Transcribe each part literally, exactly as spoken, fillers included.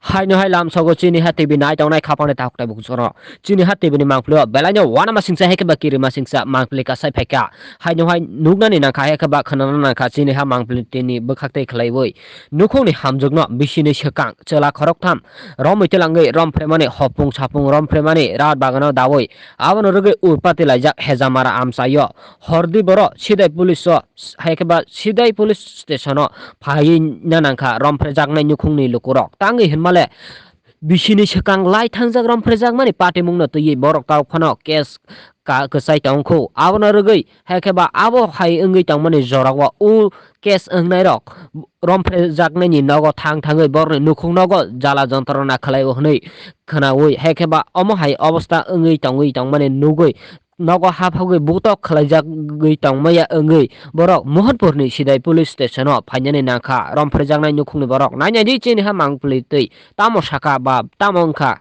Haino hai lamsogo chini ha T V nai tongnai khapangni takhuk taibuk choro. Chini ha T V ni mangpili o belai no uanama singsa hai khe ba kirima singsa mangpili kasai phaikha. Haino hai nuknani nangkha hai khe ba khwnana nangkha chini ha mangpili tini bwkhak tei khlaiwi. Nukhungni hamjwkno bisini swkang chwla khoroktham romwi twlangwi romphre mani hopung sapung romphre mani rat bagano dawi. Abono rwgwi urpati laijak Hejamara amchaio. Hordi boro sidai police o hai khe ba sidai police station o phaiwi na nangkha romphrejaknai nukhungni lukurok. Tangwi hinmale bisini swkang lai thangjak romphrejakmani patimungno twiwi borok tabuk phano case ka kwchai tongkhu. Abono rwgwi hai khe ba abo hai wngwi tongmani jorao o case wngnairok romphrejaknaini nogo thang thangwi borokni nukhung nogo jala jontrona khlaio hwnwi khwnaui hai khe ba omo hai obostha wngwi tongwi tongmani nugwi nogo haphagwi butok khlaijagwi tongmaya wngwi borok Mohanpurni Sidai Police Station-o phainani nangkha. Romphrejaknai nukhungni borok nainai di chini ha mangpili twi tamo saka ba tamo wngkha.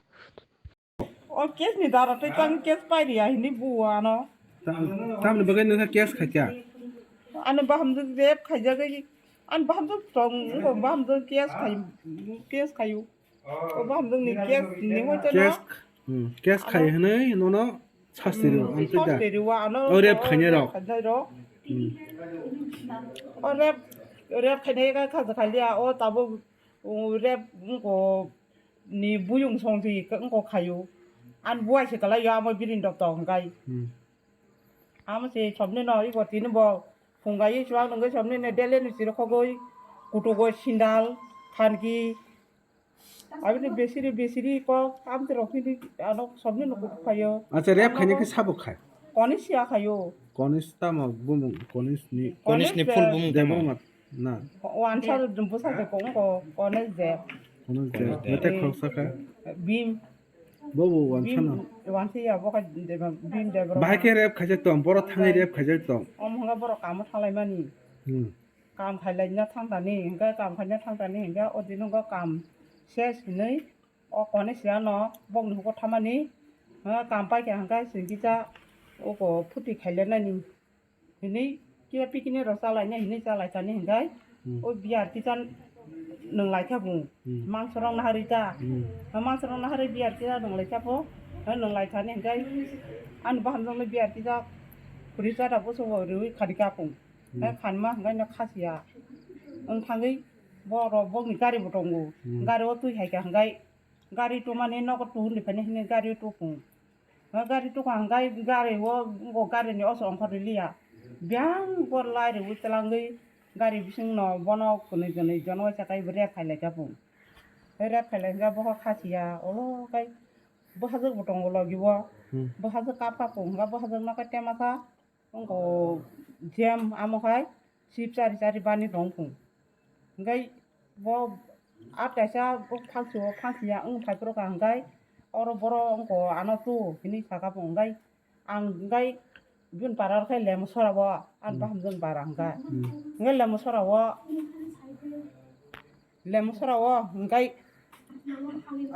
O case ni dara tei tang case pai riya hini buo ano. Ta-, tamni bagwi nokha case khaikha? Ano bahamjwk rape khaijagwi, ano bahamjwk tong, wngkha bahamjwk case khai, case khaio. O bahamjwk ni case ni hoite no. Case, hmm, case khai hwnwi nono sasti rw, hmm, ang twi da. Sasti rw ano. O rape khainai rok. Khainai rok. Hmm. O rape, rape khainai ka khaja khaliya, o tabuk, o rape wngkha ni buyung song si wngkha khaio. An buai se kalai yo amo birin dok tong kai. Hmm. Amo se somni no iko tini bo phungai chuang nungoi somni ne dele ni siro khogoi kutugo sindal khanki. Abini besiri besiri kok amte rok hini ano somni no kutu khayo. Acha rape khaini ke sabo khai? Koni sia khayo. Koni tamo bumung koni ni. Koni ni full bumung tamo? Debong mat na. Wansa bwsa de kong ko koni de. Koni de. Mete khoksa kha. Bim. Bobo wansa na. Wansa ya boka de bim de bro. Bahai ke rape khaijak tong, boro thangwi rape khaijak tong. Om hwnga boro kamo thalai mani. Hmm. Kam khailai na thang tani, hingke kam khaina thang tani, hingke o dino go kam ses hinui o koni siya no bokni hugo thamani, ha, kam paikha hingke singkisa oko phuti khailanani hinui kiya pikini rok chalaina hinui chalai tani hingke hmm, o biyar kisa nung lai kha bung hmm, mangso rok naharui ta hmm, ha, mangso rok naharui biyar kisa nung lai kha bo ha, nung lai thani hingke ani bahamjak no biyar kisa khuri chara bosongo riui khari kapung. Hmm. Hai khanma hingkai no khasiya. Wng thangwi borok bokni gari bo tongo. Hmm. Gari o twi hai kha hingkai gari tumani nogo tuhur ni phaini hini gari o tupung. Hai gari tukha hingkai gari o wngkha gari ni oso ongkhor riliya. Biyang bor lai rwi twlangwi gari bising no bono kwnwi kwnwi jono waisa kai rep khai lai kha pung. Hai rep khai lai hingka boho khasiya olo kai bwsajwk bo tongo logi o. Hmm. Bwsajwk kap kha pung hingka bwsajwk no kai tema kha. Wngkha jam amo hai sip chari chari bani tong phung. Hingkai bo a kaisa phangsi o phangsi ya wng phai phuru kha hingkai oro boro wngkha ano tu hinui saka phung hingkai ang hingkai bini para rok khai lemo sora o ani bahamjwk bara hingka hingkai lemo sora o. Lemsora o hingkai,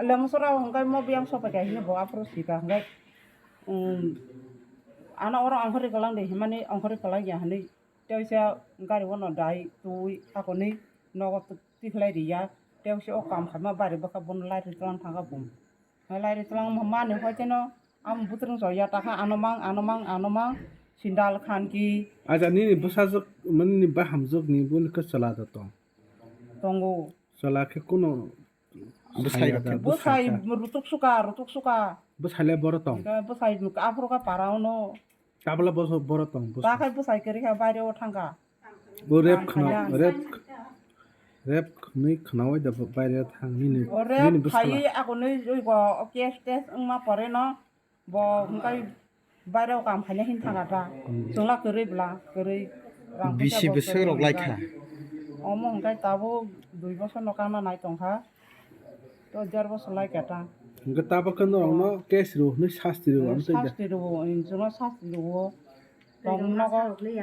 lemsora o hingkai mo biyang sopai kha hino bo aphuru sika hingkai, um, ano oro ongkhorwi kwlang de himani ongkhorwi kwlang ya hinui tei waisa gari o no dai twi akonwi nogo tikhlai riya tei waisa o kam khaima bari bwkha bono light rwtlang thangkha bum. Lai ri twlang mani hoi teno, amo butrung so ya takha ano mang, ano mang, ano mang, sindal khan ki. Aja nini bwsajwk, nini bahamjwk ni boni khe chwla da tong? Tongo. Chwla khe kuno bwsai rok khe bwsai rutuk suka, rutuk suka. Bwsai le boro tong? Bwsai aphuru kha para ono. Tabla boso boro tong, boso. Ta khai bwsai kwrwi kha baire o thangkha. Bo rep khna, rep, rep khwnwi khnaui da baire thang nini, o rep nini bwsala. Khai akonwi oi go o case tes wngma pore no bo hwnkhe baire o kam khaina hin thangkha ta. Hmm. Chwngla kwrwi bwla, kwrwi rang bisi bwswk rok lai kha. Omo hwnkhe tabuk dui bosor no kana nai tongkha. To jar bosor lai kha ta. Hwnkhe tabuk khe norokno case rw hwnwi sasti rw, hmm, ang twi da. Sasti rw, chwngno sasti rw. Tong nogo twi,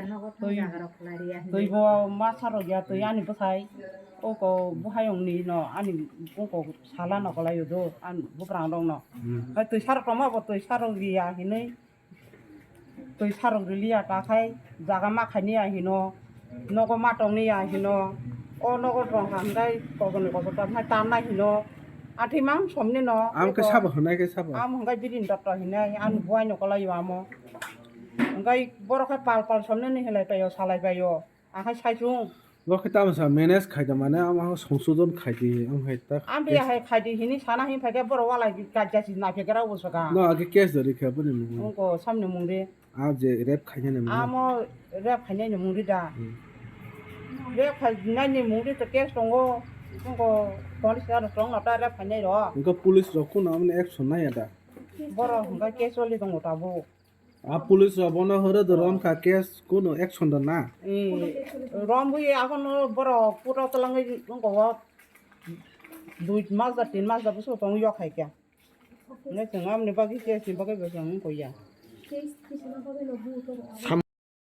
twi bo ma sarok ya, twi ani bwsai. Oko bwhayong ni no ani oko sala no kwlai o do, ani bwkrang rok no. Hmm. Hai twi sarok tongma bo twi sarok ya hinwi. Twi sarok rili ya ta khai jaga ma khaini ya hino, nogo ma tongni ya hino, o nogo tong kha hwnkhe kokoni kotor ta hwnkhe tanna hino, Athi mang somni no. Am ke sabo hwnai ke sabo. Am hwngai bidin dotto hinai, an buai no kolai amo. Hwngai borok khe pal pal somni ni hilai paio, salai paio. Akhai sai chung. Bo khe tamo sa manage khai da mane, am ha songsodon khai di, am hai ta. Am biya hai khai di hini sana hin phai khe borok walai gajja si na phekera bo saka. No, age case dori khe boni mung. Ungko samni mung de. A je rape khainani mung. Amo rape khainani mung ri da. Hmm. Rape khainani mung ri to case tongo. Ungko police aro tong na ta rape khainai ro. Ungko police rok kuno amni action nai ya da. Borok hwnka case oli tongo tabuk. A police rok bono horo do rom kha case kuno action da na. Eh, rom bui akhon borok puto talangwi ungko dui mas da tin mas da busu tong yok hai kya. Ngai chwng amni bagwi case ni bagwi bo chwng wngkha ya.